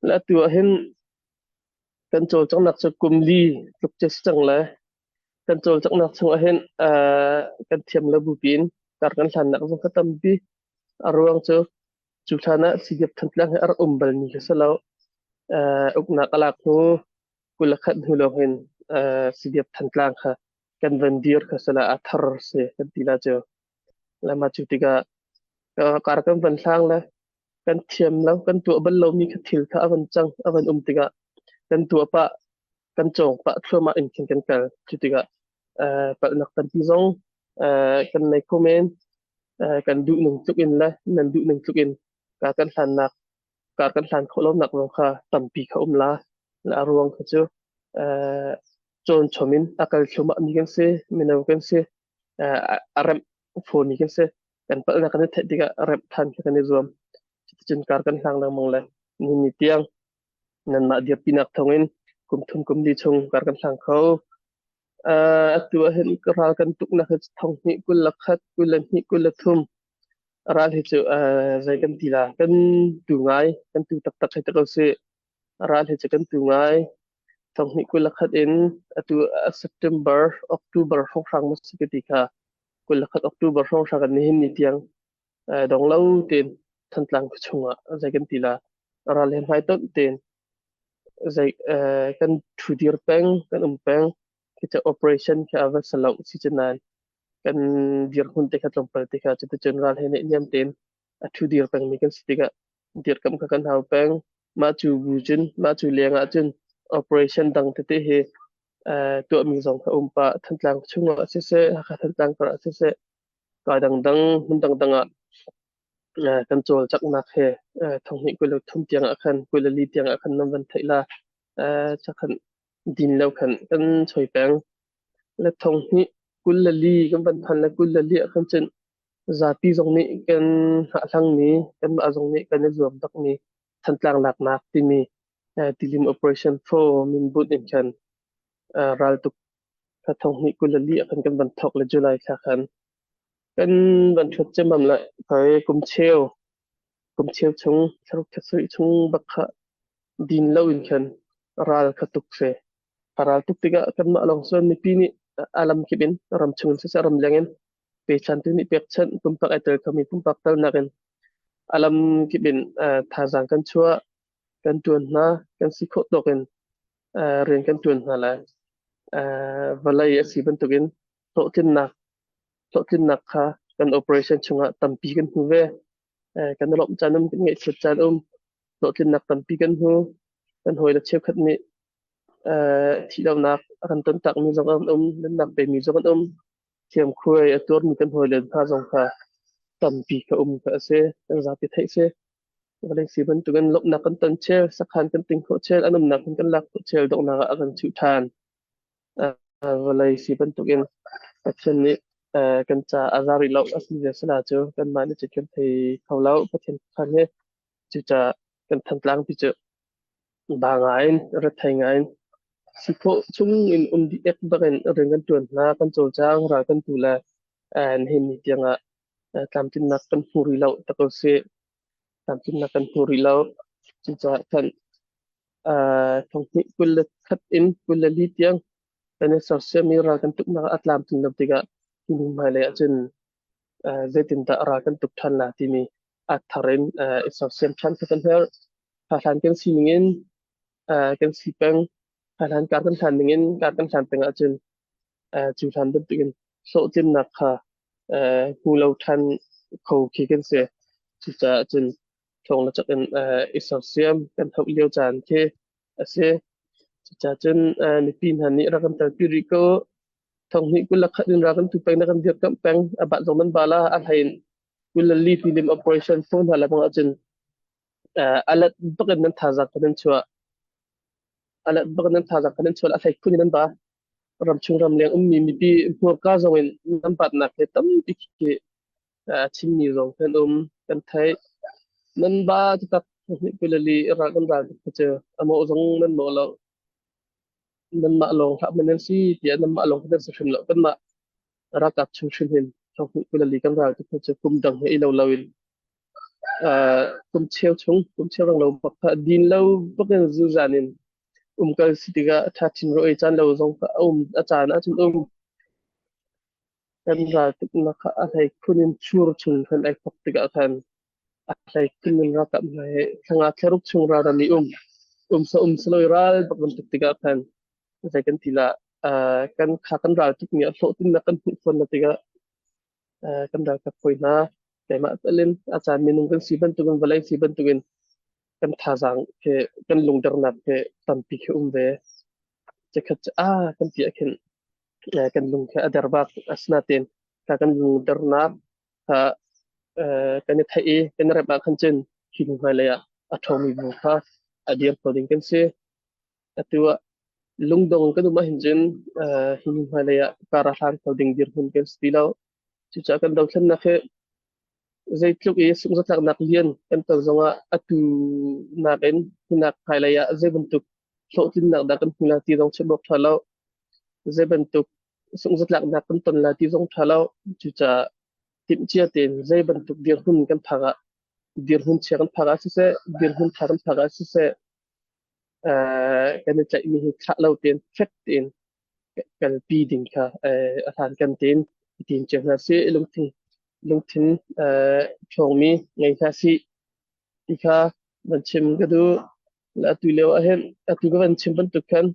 Le atu ah hin kan cawlcanghnak cu kum li tluk cu si cang le kan cawlcanghnak chung ah hin kan thiam lo bupi in kar kan hlannak zong kha tampi. A ruang cu cu hlan ah CDF Thantlang hi a rak um balmi kha si lo. Uknak a lak hnu 21 hnu lawng hin CDF Thantlang kha kan van dir kha si la a thar si kan ti la cu. Le mah cu tikah kar kan van hlang le kan thiam lo kan tuah bal lomi kha thil kha a van cang a van um tikah kan tuah pah kan cawng pah thluahmah in khin kan kal. Cu tikah palhnak tampi zong kan nei kho men. Kan duh ning tluk in le nan duh ning tluk in kar kan hlannak kar kan hlan khawh lonak zong kha tampi kha um la. Le a ruang kha cu cawn chom in a kal thluahmah mi kan si, mino kan si, a remh fawnmi kan si. Kan palhnak kan i theih tikah remh than kha kan i zuam. Cuticun kar kan hlang lengmang le nihin ni tiang nanmah dirpinak thawngin kum thum kum li chung kar kan hlang kho. Atu ah hin ral kan tuknak hi thong hnih 21, 22, 23 ral hi cu zei kan ti la kan tu ngai kan tu taktak hei ti ko sih. Ral hi cu kan tu ngai. Thong hnih 21 in atu September, October hrawnghrang maw si ka ti kha 21 October hrawnghrang in nihin ni tiang dong lo tein Thantlang khua chungah zei kan ti la ral he hmaitonh tein zei kan ṭhudir peng kan um peng. Khi cu operation khi a va si lo si cu nain kan dirhmun te kha tlawmpal te kha cuticun ral he naihniam tein a ṭhudir pengmi kan si tikah dirkamh kha kan hau peng. Mah cu bu cun mah cu leng ah cun operation dang tete hi tuahmi zong kha um pah. Thantlang chungah siseh, Hakha Thantlang kar ah siseh, ka dangdang hmun dangdang ah kan cawlcanghnak he thong hnih 23 tiang ah khan 24 tiang ah khan nan van theih la chakhan din lo khan kan choi peng. Le thong hnih 24 kan van phan le 24 ah khan cun zapi zong nih kan hngahhlangmi kanmah zong nih kan i zuam bakmi Thantlang laknak timi Tilim Operation 4 min bunh in khan raltuk kha thong hnih 24 ah khan kan van thawk le July thla khan kan van ṭhut ciammam le kai kum cheu chung thlaruk thla sarih chung bak kha din lo in khan ral kha tuk se. A ral tuk tikah kanmah lawng cun mipi nih a lam kip in ramchung in siseh ramleng in pechantu nih pekchanh pumpak ai tel khomi pumpak telnak in a lam kip in thazaang kan chuah kan ṭuan hna kan si khawh tawk in rian kan ṭuan hna lai. Vawlei a si bantukin hlawhtlinnak hlawhtlinnak kha kan operation chungah tampi kan hmu ve. Kan i lawmh caan um kan ngaihchiat caan um hlawhtlinnak tampi kan hmu. Kan hawile cheukhat nih thihlonak a kan tontakmi zong an um, nunnak pemi zong an um. Thiamkhuai a tuarmi kan hawile hna zong kha tampi kha um kha a si. Kan zapi theih si. Vawlei si bantukin lawmhnak kan ton chel, sakhan kan ting khawh chel, an umnak kan lak khawh chel, donghnak ah a kan chuh ṭhan. Vawlei si bantukin Pathian nih kan ca a za rih lo a si ve sala cu kanmah nih cun kan thei kho lo. Pathian khan hi cucaah kan Thantlang ti cu ba ngai in rethei ngai in si khawh chung in um dih ek bak in rian kan ṭuan hna, kan cawlcang, ral kan tu le nihin ni tiangah tlamtlinnak kan hmu rih lo tak ko sih. Tlamtlinnak kan hmu rih lo. Cucaah khan thong hnih 21 in 24 tiang kan i sersiammi ral kan tuknak a tlamtlin lo tikah hi hnu hmailei ahcun zeitindah ral kan tuk ṭhan la timi a thar in i sersiam ṭhan kha kan herh. Hlan kan sining in kan si peng. Hlan kar kan hlan ning in kar kan hlan peng ahcun cu hlan bantukin hlawhtlinnak kha hmu lo ṭhan kho khi kan si. Cucaah cun ṭhawng le cak in i sersiam kan hauh lio caan khi a si. Cucaah cun mipi hna nih rak kan telpi rih ko. Thong hnih 21 in ra kan tu peng na kan dirkamh peng. A bat zong nan ba la a hlei in 24 tilim operation phone hna le bang ahcun a let bak in nan thazaang kan nan chuah. A let bak in nan thazaang kan nan chuah a hlei khun in nan ba. Ramchung ramleng ummi mipi hmurka zong in nan batnak he tampi khi chimmi zong kan um kan theih. Nan ba taktak hnih 24 ral kan ral tuk cu a mawh zong nan mawh lo. Nanmah lawng hlah man nan si tiah nanmah lawng kan si hrim lo. Kanmah ralkap chung hrim hin thong hnih 24 kan ral tuk cu kum dang he i lo lo in. Kum cheu chung, kum cheu rang lo bak kha din lo bak in zuzan in umkal si tikah ṭha chin ro ei caan lo zong kha a um a caan ahcun um. Kan ral tuknak kha a hlei khun in chur chung khan ai thok tikah khan a hlei khun in ralkap hna he thlanga thlaruk chung ral ram i um um sa um saloi ral bak bantuk tikah khan zei kan ti la kan kha kan ral tukmi a hlawhtlinnak kan hmuh fawn na tikah kan ralkap hawi hna keimah talin a caan minung kan si bantukin vawlei si bantukin kan thazaang he kan lungdernak he tampi khi um ve. Chikkhat cu a kan ti ah khin kan lung khi a der bak. Asinain kha kan lungdernak kha kan i theih i kan i remh ah khan cun hi hnu hmailei ah a ṭhawngmi bu kha a dir kho ding kan si. Atu ah lungdong kan um ahhin cun hi hnu hmailei ah kar a hlan kho ding dirhmun kan si ti lo. Cucaah kan dothlennak hi zeitluk i sunghzatlaknak lian kan ton zongah atu nakin hinak hmailei ah zei bantuk hlawhtlinnak dah kan hmu lai ti zong chim awk ṭha lo. Zei bantuk sunghzatlaknak kan ton lai ti zong ṭha lo. Cucaah timhcia tein zei bantuk dirhmun kan phak ah dirhmun chia kan phak ah siseh, dirhmun ṭha kan phak ah siseh, kan i tlaihmi hi thlah lo tein fek tein kalpi ding kha a hlankan tein i tim cio hna sih. Lungthin lungthin ṭhawngmi ngei hna sih ti kha van chim ka duh. Le atu lio ah hin atu ka van chim bantuk khan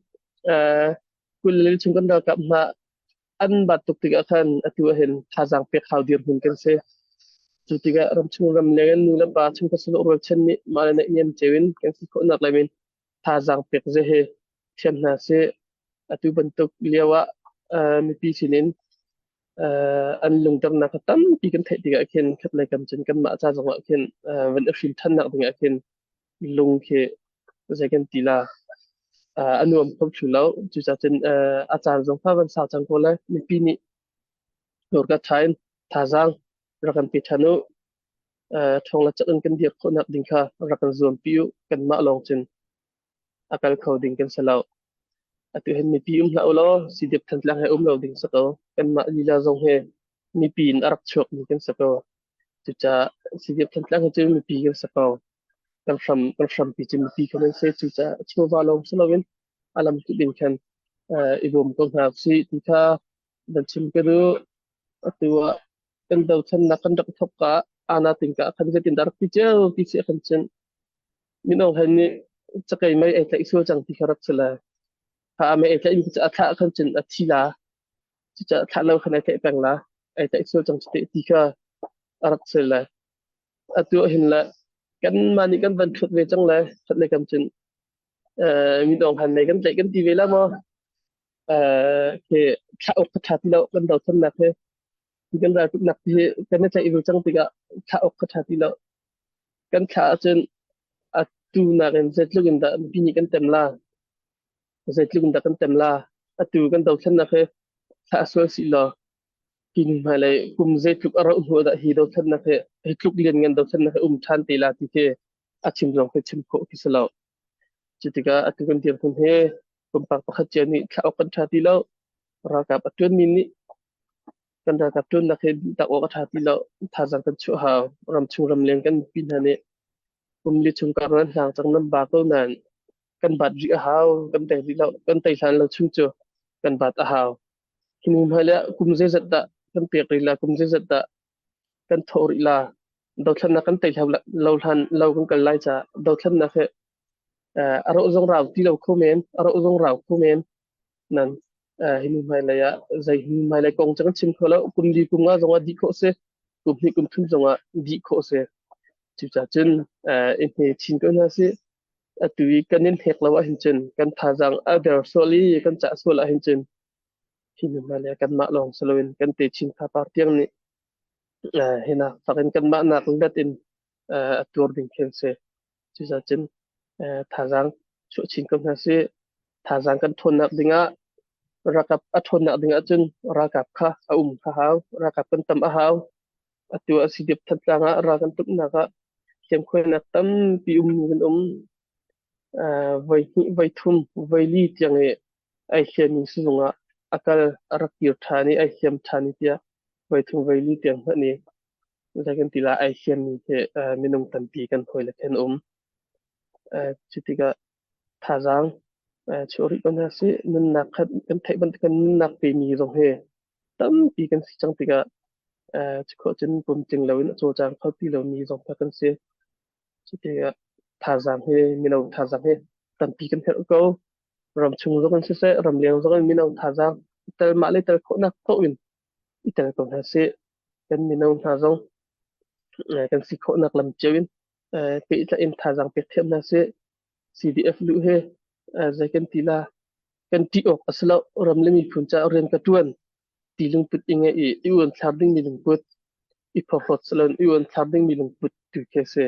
20 chung kan ralkap hna an bat tuk tikah khan atu ah hin thazaang pek hau dirhmun kan si. Cu tikah ramchung ramleng in nu le pa chungkhat sahlawh rualchan nih mah le naihniam cio in kan si khawhnak lam in thazaang pek ze hi thiam hna sih. Atu bantuk lio ah mipi sinin an lungdernak kha tampi kan theih tikah khin khatlei kam cun kanmah ca zongah khin van i hrim ṭhannak dingah khin lung khi zei kan ti la a nuam kho thlu lo. Cucaah cun a caan zong kha van sau cang ko lai. Mipi nih dawrka ṭha in thazaang rak kan pe ṭhan u. Ṭhawng le cak in kan dir khawhnak ding kha rak kan zuampi u. Kanmah lawng cun a kal kho ding kan si lo. Atu hin mipi um hlah u law CDF Thantlang he um lo ding si ko. Kanmah lila zong hi mipi in a rak chuakmi kan si ko. Cucaah CDF Thantlang hi cu mipi kan si ko. Kan hram kan hrampi cu mipi kan si. Cucaah chawva lawng si loin a lam kip in khan i bawm ko hna usih ti kha van chim ka duh. Atu ah kan dothlennak kan rak thawk ka ana tingka khan zeitindah rak ti cio ti si kan cun Min Aung Hlaing nih cakei mei ei tlaih sual cang ti kha rak si le kha a mei ei tlaih mi cu a thlah khan cun a thi la cucaah thlah lo khan ei tlaih peng la ei tlaih sual cang cu ti kha a rak si le atu ah hin le kanmah nih kan van ṭhut ve cang le ṭhat le kam cun Min Aung Hlaing mei kan tlaih kan ti ve la maw khi thlah awk kha ṭha ti lo kan dothlennak hi kan raltuknak hi kan i tlaih ve cang tikah thlah awk kha ṭha ti lo. Kan thlah ahcun atu nakin zeitluk in dah mipi nih kan tem la? Zeitluk in dah kan tem la? Atu kan dothlennak hi thlah sual sih law hi hnu hmailei kum zeitluk a rauh hnu ah dah hi dothlennak hi hi tluk lianngan dothlennak hi um ṭhan te la ti khi a chim zong khi chim khawh khi si lo. Cu tikah atu kan dirhmun hi pumpak pakhat cio nih thlah awk kan ṭha ti lo. Ralkap a ṭuanmi nih kan ralkap ṭuannak hi tak awk a ṭha ti lo. Thazaang kan chuah hau. Ramchung ramleng kan mipi hna nih kum li chung kar nan hlang cang nan ba ko nain kan bat rih a hau. Kan tei rih lo. Kan tei hlan lo chung cu kan bat a hau. Hi hnu hmailei ah kum zeizat dah kan pek rih la, kum zeizat dah kan thawh rih la. Dothlennak kan tei lo hlan lo kan kal lai caah dothlennak hi a roh zong rau ti lo kho men, a roh zong rau kho men. Nan hi hnu hmailei ah zei hnu hmailei kong cu kan chim kho lo. Kum li kum nga zong ah dih khawh si. Kum hnih kum thum zong ah dih khawh si. Cucaah cun i hme chin ko hna sih. Atu i kan in hnek lo ahhin cun kan thazaang a der sual i kan cah sual ahhin cun hi hnu hmailei ah kanmah lawng si loin kan techin fapar tiang nih hinak fak in kanmah nak let in a tuar ding khi an si. Cucaah cun thazaang chuah chin ko hna sih. Thazaang kan ṭhawnnak dingah ralkap a ṭhawnnak dingah cun ralkap kha a um kha hau. Ralkap kan tam a hau. Atu ah CDF Thantlang ah ral kan tuknak ah hliamkhuainak tampi ummi kan um. Voi hnih, voi thum, voi li tiang i ai hliammi sizung ah a kal a rak kir ṭhan i ai hliam ṭhan i tiah voi thum voi li tiang hmanh i. Zei kan ti lai ai siammi hi minung tampi kan hawile then um. Cu tikah thazaang chuah rih ko hna sih. Nunnak kha kan theih bantuk in nunnak pemi zong hi tampi kan si cang tikah cu khawh cun pumtling loin a cawlcang kho ti lomi zong kha kan si. Cu tikah thazaang hi mino thazaang hi tampi kan herh ko. Ramchung zong in siseh, ramleng zong in mino thazaang tel mah le tel khawhnak paoh in i tel ko hna sih. Kan mino hna zong kan si khawhnak lam cio in pehtlaih in thazaang pek thiam hna sih. CDF luh hi zei kan ti la kan ṭih awk a si lo. Ram le miphun caah rian ka ṭuan ti lungput i ngeih i i uanthlar dingmi lungput, i phorhlawt si loin i uanthlar dingmi lungput tu khi a si.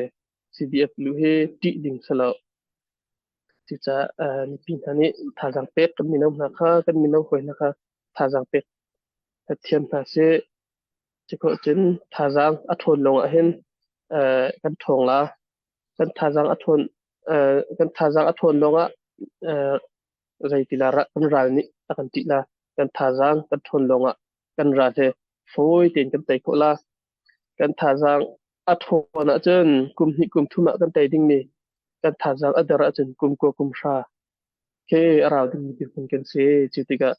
CDF luh hi ṭih ding si lo. Cucaah mipi hna nih thazaang pek kan mino hna kha kan mino hawi hna kha thazaang pek thiam hna sih. Cukhawh cun thazaang a ṭhawn lawngah hin kan ṭhawng la. Kan thazaang a ṭhawn kan thazaang a ṭhawn lawngah zei la kan ral nih a kan ṭih la. Kan thazaang kan ṭhawn lawngah kan ral he fawi tein kan tei khawh la. Kan thazaang a ṭhawn ahcun kum hnih kum thum ah kan tei dingmi kan thazaang a der ahcun kum kua kum hra khi a rau dingmi dirhmun kan si. Cu tikah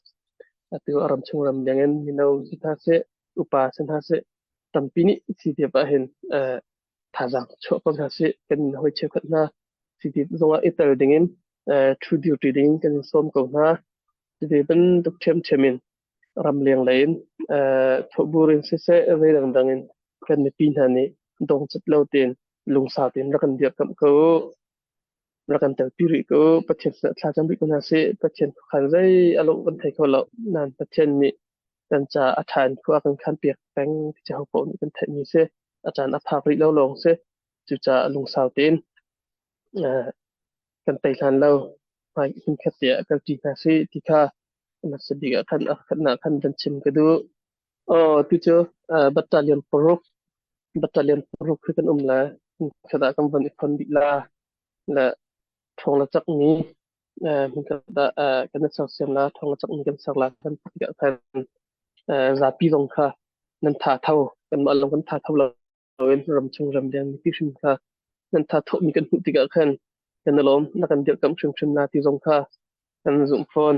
atu a ramchung ramleng in mino si hna seh, upa si hna seh, tampi nih CDF ahhin thazaang chuah ko hna sih. Kan hawi cheukhat hna CDF zongah i tel dingin ṭhu dirṭi dingin kan in sawm ko hna. Cuti bantuk ṭhiamṭhiam in ramleng lei in thawhbur in siseh zei dangdang in kan mipi hna nih dongcat lo tein lungsau tein rak kan dirkamh ko u. Rak kan telpi rih ko u. Pathian sinah thlacam rih ko hna sih. Pathian khuakhan zei a lawh kan thei kho lo. Nain Pathian nih kan caah a ṭha in khua a kan khanpiak peng ti cu hopaoh nih kan theihmi si. A caan a phak rih lo lawng si. Cucaah lungsau tein kan tei hlan lo hmai hmunkhat te ah kalṭi hna sih ti kha hmasa bik ah khan a khatnak khan van chim ka duh. Aw tu cu battalion paruk battalion paruk khi kan um lai. Hmunkhat ah kan van i phon dih la. Le thong le cakmi hmunkhat ah kan i sersiam la, thong le cakmi kan ser la kan ti tikah khan zapi zong kha nan tha tho kanmah lawng kan tha tho lo in ramchung ramleng mipi hrim kha nan tha thawhmi kan hmuh tikah khan kan i lawm na kan dirhkamh hrimhrim na ti zong kha kan zumh fawn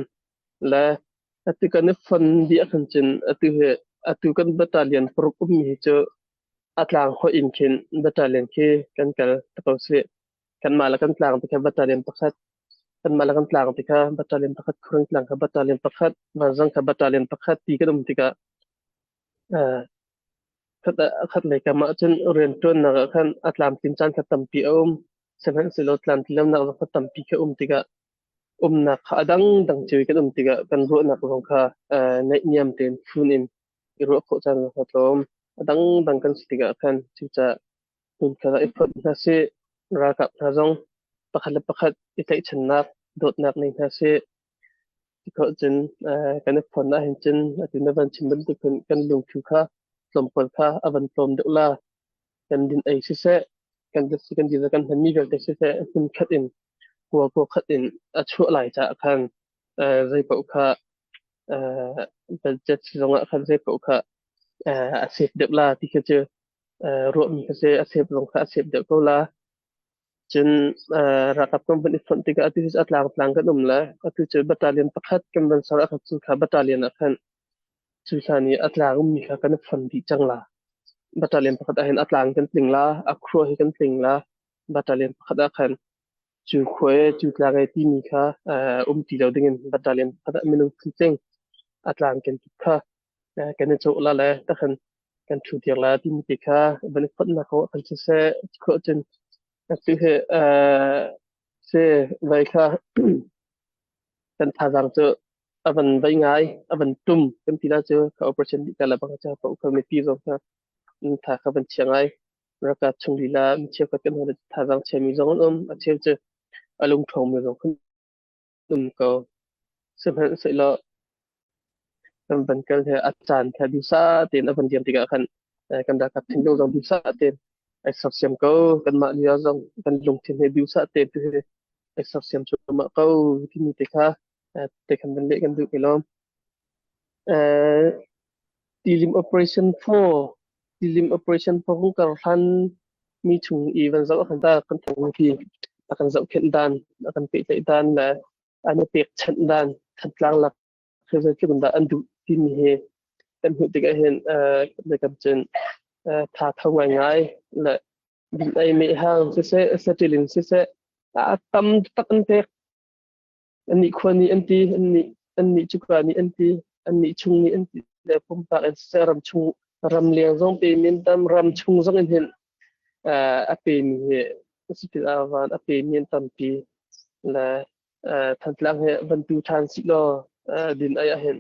le atu kan i fon dih ahkhan cun atu hi atu kan battalion paruk ummi hi cu a tlang hoih in khin battalion khi kan kal ta ko sih. Kanmah le kan tlang ti kha battalion pakhat kanmah le kan tlang ti kha battalion pakhat Khuaring tlang kha battalion pakhat Vanzang kha battalion pakhat ti kan um tikah Khatlei kam ahcun rianṭuannak ah khan a tlamtlin caan kha tampi a um. Sihmanhsehlaw tlamtlinlonak zong kha tampi kha um tikah umnak kha a dangdang cio i kan um tikah kan ruahnak zong kha naihniam tein fun in i ruah khawh caan zong kha tlawm. A dangdang kan si tikah khan cucaah hmunkhat ah i fonh hna sih, ralkap hna zong pakhat le pakhat i tlaihchannak, dawtnak nei hna sih. Tikhoh cun kan i phon ahhin cun atu na van chim bantuk hin kan lungthu kha tlawmpal kha a van tlawm deuh la. Kan din ei siseh, kan datsi kan dir kan hmanmi vialte siseh hmunkhat in kua kua khat in a chuah lai caah khan zeipaoh kha budget zongah khan zeipaoh kha a save deuh la ti kha cu ruahmi kha si a save zong kha a save deuh ko la. Cun ralkap kan van i fonh tikah atu cu a tlangtlang kan um le atu cu battalion pakhat kan van ser ahkhan cu kha battalion ah khan cu hlan i a tlang ummi kha kan i fon dih cang la. Battalion pakhat ahhin a tlang kan tling la, a khua hi kan tling la. Battalion pakhat ah khan cu khua e cu tlang e timi kha um ti lo dingin battalion pakhat ah minung phun a tlang kenkip kha kan i cawh la le takhan kan ṭhu dir la timi te kha van i fonhnak kong ah khan siseh khawh cun atu hi si vai kha kan thazaang cu a van vai ngai a van tum kan ti la cu ka operation dih ka la bang cha pa ukha mipi zong kha tha kha van chia ngai ralkap chung lila mi cheukhat kan hon thazaang chia mi zong an um a cheu cu a lung ṭhawng mi zong kan um ko sihmanhsehlaw kan van kal he a caan kha duhsah tein a van liam tikah khan kan ralkap thinlung zong duhsah tein ai sersiam ko. Kanmah lio zong kan lungthin he duhsah tein tu hi ai sersiam cuahmah ko timi te kha te khan van leh kan duh ke lawm. Tilim Operation 4. Tilim operation pawng kar hlan mi chung i van zoh ah khan ta kan thang hi a kan zohkhenh dan, a kan pehtlaih dan le an i pekchanh dan Thantlang lak khi zeitluk in dah an duh timi hi kan hmuh tikah hin kan cun tha tho ngaingai le din ei meh hang siseh, saṭil in siseh, a tam tak an pek. Annih khua nih an ti, annih cuka nih an ti, annih chung nih an ti le pumpak in siseh ram chung ramleng zong pe min tam ram chung zong in hin a pemi hi sitil van a pemi an tampi le Thantlang hi van tu ṭhan sih law din ai ah hin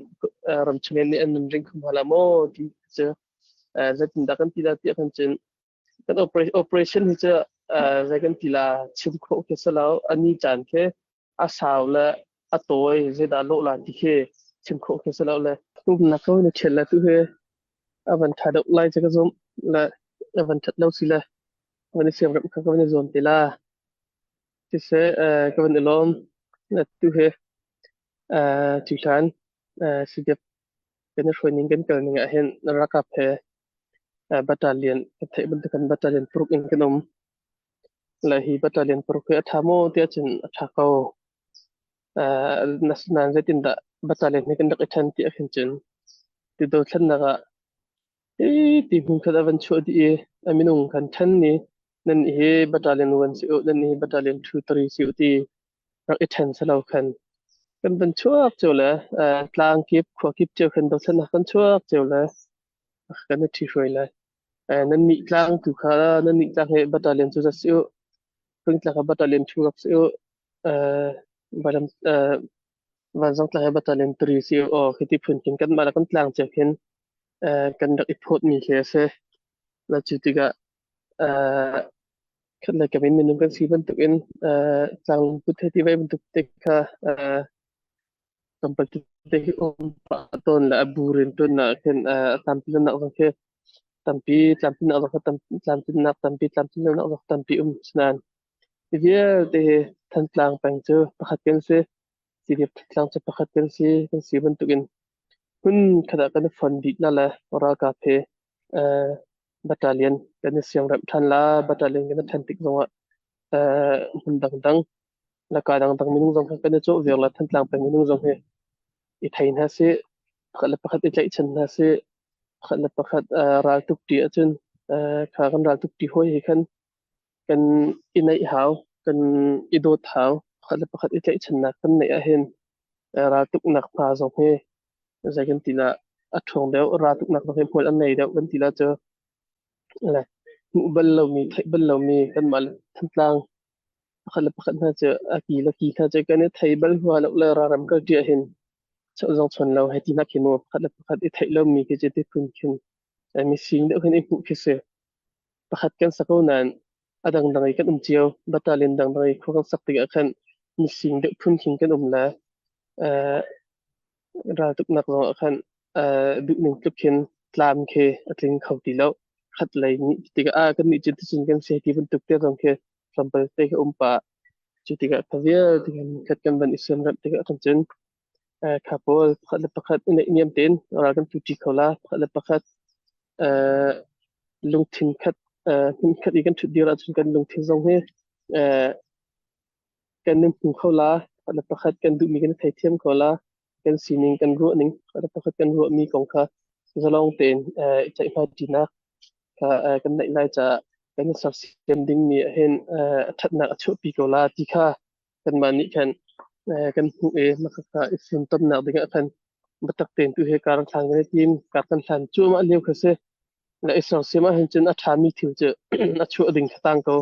ram chung nih an nun ring khum hala maw ti cu zeitindah kan ti la tiah kan cun kan operation hi cu zei kan ti la chim khawh khi si lo ani caan khi a sau le a tawi zeidah lawh la ti khi chim khawh khi si lo le umnak ko na ṭhial le tu hi a van ṭha deuh lai cu ka zumh le a van ṭhat lo si le van i siamremh kha ka van i zuam te la. Siseh ka van i lawm. Tu hi cuhlan CDF kan i hruai ning kan kal ning ah hin ralkap he battalion kan theih bantukin battalion paruk in kan um. Le hi battalion paruk hi a ṭha maw tiah cun a ṭha ko. Nain zeitindah battalion hi kan rak i ṭhen ti ahkhin cun ti dothlennak ah hi ti hmun khat a van chuah dih i a minung kan ṭhen ni nan hi battalion 1 si u nan hi battalion 2 3 si u ti rak i ṭhen selo khan kan van chuak cio le tlang kip khua kip cio khan dothlennak kan chuak cio le kan i ṭhihruai le nan nih tlang tu kha nan nih tlang hi battalion cu zat si u Fingtlang kha battalion 2 rak si u valam vanzang tlang hi battalion 3 si u aw khi ti phun khin kan mah le kan tlang cio khin kan rak i phawt mi khi a si la cu tikah khat le kam in minung kan si bantukin tlangput he ti ve bantuk te kha tlawmpal tete hi um pah tawn le a bu rianṭuannak ah khin a tlamtlinnak zong khi tampi tlamtlinnak zong kha tlamtlinnak tampi tlamtlinlonak zong tampi um asinain hi vialte hi Thantlang peng cu pakhat kan si. CDF Thantlang cu pakhat kan si. Kan si bantukin hmun khat ah kan i fon dih hna le ralkap he battalion kan i siamremh ṭhan la. Battalion kan i ṭhen tik zongah hmun dangdang laka dangdang minung zong kha kan i cawh viar la. Thantlang peng minung zong hi i thei hna sih, pakhat le pakhat i tlaihchan hna sih, pakhat le pakhat raltuk ṭi ahcun kha kan raltuk ṭi hawi he khan kan i neih hau, kan i dawt hau. Pakhat le pakhat i tlaihchannak kan neih ahhin raltuknak hna zong hi zei kan ti lah a ṭhawng deuh, raltuknak zong hi hmual an ngei deuh kan ti lah cu le hmuh bal lomi, theih bal lomi kanmah le Thantlang pakhat le pakhat hna cu a ki le ki hna cu kan i thei bal hua lo le ralram kal ṭi ahhin chawh zong chawn lo hei ti hna khi mu pakhat le pakhat i theih lomi khi cu ti phun khin mising deuh khin i hmuh khi si. Pakhat kan sa ko nain a dangdang i kan um cio. Battalion dangdang i khua kan sak tikah khan mising deuh phun khin kan um le raltuknak zong ah khan duhning tluk khin tlam khi a tling kho ti lo. Khat lei nih tikah ah kannih cu ticun kan si ti bantuk te zong khi tlawmpal te khi um pah. Cu tikah kha vialte khan khat kan van i siamremh tikah khan cun kha pawl pakhat le pakhat i naihniam tein ral kan tu ṭi kho la. Pakhat le pakhat lungthin khat hmun khat i kan ṭhut dir ahcun kan lungthin zong hi kan in hmu kho la. Pakhat le pakhat kan duhmi kan i theithiam kho la. Kan sining kan ruahning pakhat le pakhat kan ruahmi kong kha zalong tein i ceihmaiṭinak kha kan neih lai caah kan i sersiam dingmi ahhin a ṭhatnak a chuahpi ko la ti kha kanmah nih khan kan hmuh i makhakha i funtomnak ding ah khan biatak tein tu hi kar hlan kan i tim. Kar kan hlan cuahmah lio kha si. Le i sersiam ahhin cun a ṭhami thil cu a chuah ding kha tang ko.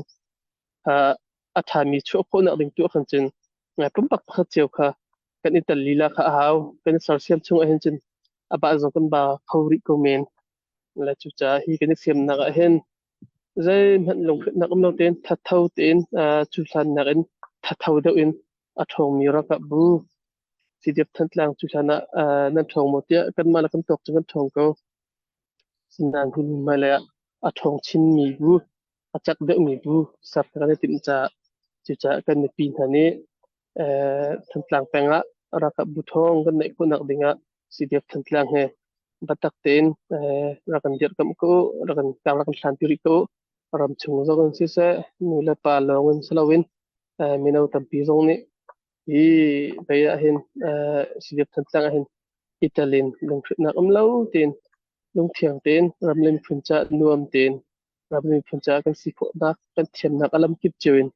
A ṭhami chuah khawhnak ding tu ah khan cun pumpak pakhat cio kha kan i tel lila kha a hau. Kan i sersiam chung ahhin cun a bah zong kan ba kho rih ko men. Le cucaah hi kan i fiamnak ah hin zeihmanh lunghrinhnak um lo tein thatho tein cu hlannak in thatho deuh in a ṭhawngmi ralkap bu CDF Thantlang cu hlan ah nan ṭhawng maw tiah kanmah le kan tawk cu kan ṭhawng ko. Sinain hi hmailei ah a ṭhawng chinmi bu, a cak deuhmi bu ser kan i timh caah cucaah kan mipi hna nih Thantlang peng ah ralkap bu ṭhawng kan neih khawhnak ding ah CDF Thantlang he Biatak tein rak kan dirhkamh ko u, rak kan rak kan hlanpi rih ko u. Ramchung zong in siseh, nu le pa lawng in si loin mino tampi zong nih hi vei ah hin CDF Thantlang ah hin i tel in lunghrinnak um lo tein lungthiang tein ram le miphun caah nuam tein ram le miphun caah kan si khawhnak kan thiamnak a lamkip cio in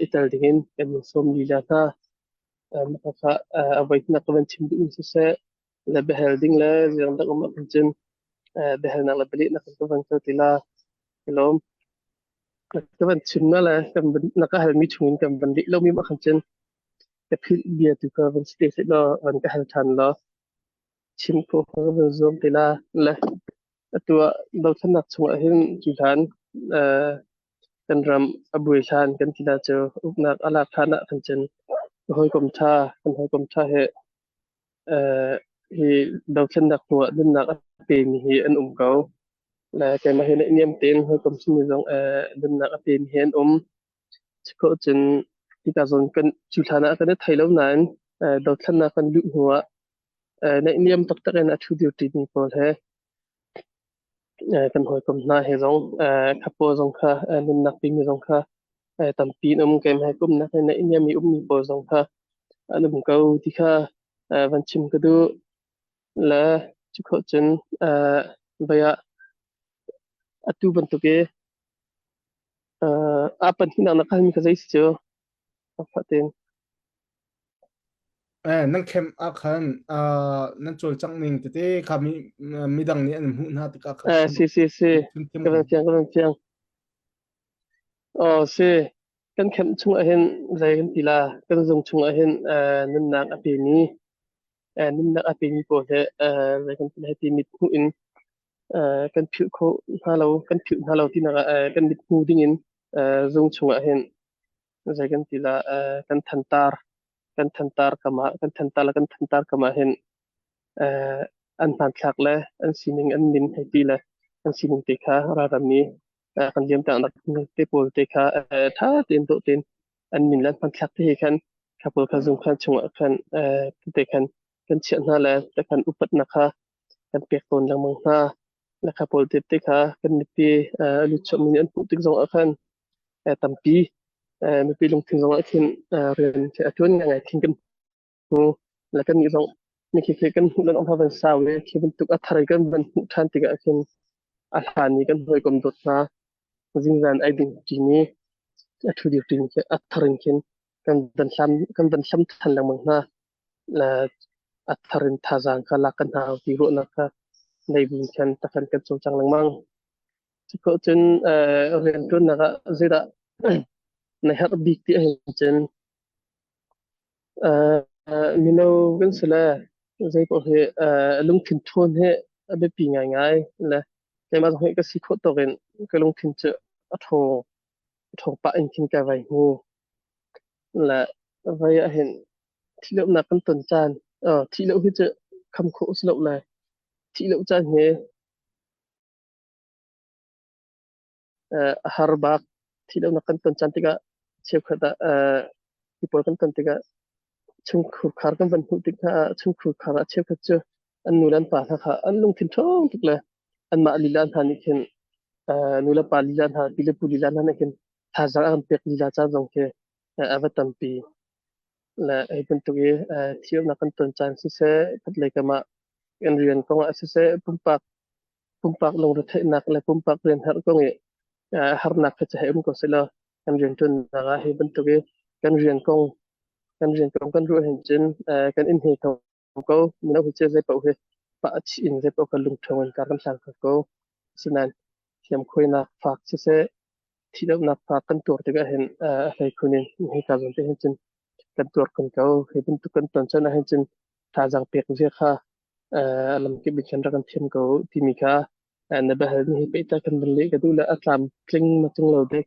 i tel dingin kan in sawm lila hna. Mah a voihnihnak ka van chim duhmi siseh, le biahal ding le ziang dak um ahcun cun biahalnak le bialehnak ka van kal ti la. Ka lawm. Ka van chim na le kan van na ka halmi chungin kan van leh lomi mah khan cun ka philh bia tu kha van si te seh law van ka hal ṭhan law chim khawh kha ka van zuam te la. Le atu ah dothlennak chungah hin cu hlan kan ram a buai hlan kan ti na cu uknak a lak hlan ah khan cun ka hawikom ṭha kan hawikom ṭha he hi dothlennak hnu ah nunnak a pemi hi an um ko. Le keimah hi naihniam tein hawikom simi zong nunnak a pemi hi an um. Cukhawh cun hika zawn kan cu hlan ah kan i thei lo nain dothlennak kan luh hnu ah naihniam taktak in a ṭhu dir ṭimi pawl he kan hawikom hna he zong kha pawl zong kha nunnak pemi zong kha tampi an um. Keimah he kumnak he naihniam i ummi pawl zong kha an um ko ti kha van chim ka duh. Le cukhawh cun vei ah atu bantuk i a pahnihnak na kalmi kha zei si cu? Fatin. Nan camp ah khan nan cawlcangh ning tete kha mi midang nih an hmuh hna tikah khan Si si si. chim Ka van fiang, ka van fiang. Oh, si. Kan camp chung ah hin zei kan ti la? Kan zung chung ah hin nunnak a pemi nunnak a pemi pawl he zei kan ti la ti mit hmuh in kan philh kho hna lo, kan philh hna lo tinak ah kan mit hmu ding in zung chung ah hin zei kan ti la kan thantar kan thantar kam ah kan thantar le kan thantar kam ah hin an hmanthlak le an sining an min hei ti le an sining te kha ralram i kan liamtaknak te pawl te kha ṭha tein dawh tein an min le an hmanthlak te he khan kha pawl kha zung khan chungah khan te khan kan chiah hna le te khan upatnak kha kan pek tawn lengmang hna. Le kha pawl te te kha kan mipi a lut chuahmi nih an hmuh tik zong ah khan tampi mipi lungthin zong ah khin rian a ṭuan ngaingai khin kan hmu. Le kannih zong mikhi khi kan hmuh lan van sau i khi bantuk a thar i kan van hmuh ṭhan tikah khin a hlan i kan hawikom dawt hna zingzan ai ding ṭimi a ṭhu dir ṭimi khi a thar in khin kan van hlam kan van hlam ṭhan lengmang hna. Le a thar in thazaang kha lak kan hau ti ruahnak kha nei bu khan takhan kan cawlcang lengmang. Cukhawh cun rianṭuannak ah zeidah na herh bik ti ahhin cun mino kan si le zeipaoh hi lungthin ṭhawn hi a biapi ngaingai le keimah zong hi ka si khawh tawk in ka lungthin cu a ṭhawng a ṭhawng pah in khin ka vai hmu. Le vai ahhin thihlohnak kan ton caan thihloh hi cu kham khawh a si lo le thihloh caan hi a har bak. Thihlohnak kan ton caan tikah cheukhat ah hi pawl kan ton tikah chungkhur khar kan van hmuh tik hna ah chungkhur khar ah cheukhat cu an nu le an pa hna kha an lungthin ṭhawng tuk le anmah lila hna nih khin nu le pa lila hna pi le pu lila hna nih khin thazaang a kan pek lila caan zong khi a va tampi. Le hi bantuk i thihlohnak kan ton caan siseh khatlei kam ah kan rian kong ah siseh pumpak pumpak lungretheihnak le pumpak rian herh kong i harnak kha cu hei um ko sehlaw kan rianṭuannak ah hi bantuk i kan rian kong kan rian kong kan ruah hin cun kan in he kho ko. Mino hi cu zei paoh hi pah chih in zei paoh kha lungṭhawng in kar kan hlang kho ko. Asinain thiamkhuainak fak siseh thihlohnak fak kan tuar tikah hin a hleikhun in hika zawn te hin cun kan tuar kun ko. Hi bantuk kan ton chan ah hin cun thazaang pek zia kha a lamkip in khan rak kan thiam ko timi kha na biahal mi hi pehtlai kan van leh ka duh le a tlamtling ma tling lo dek.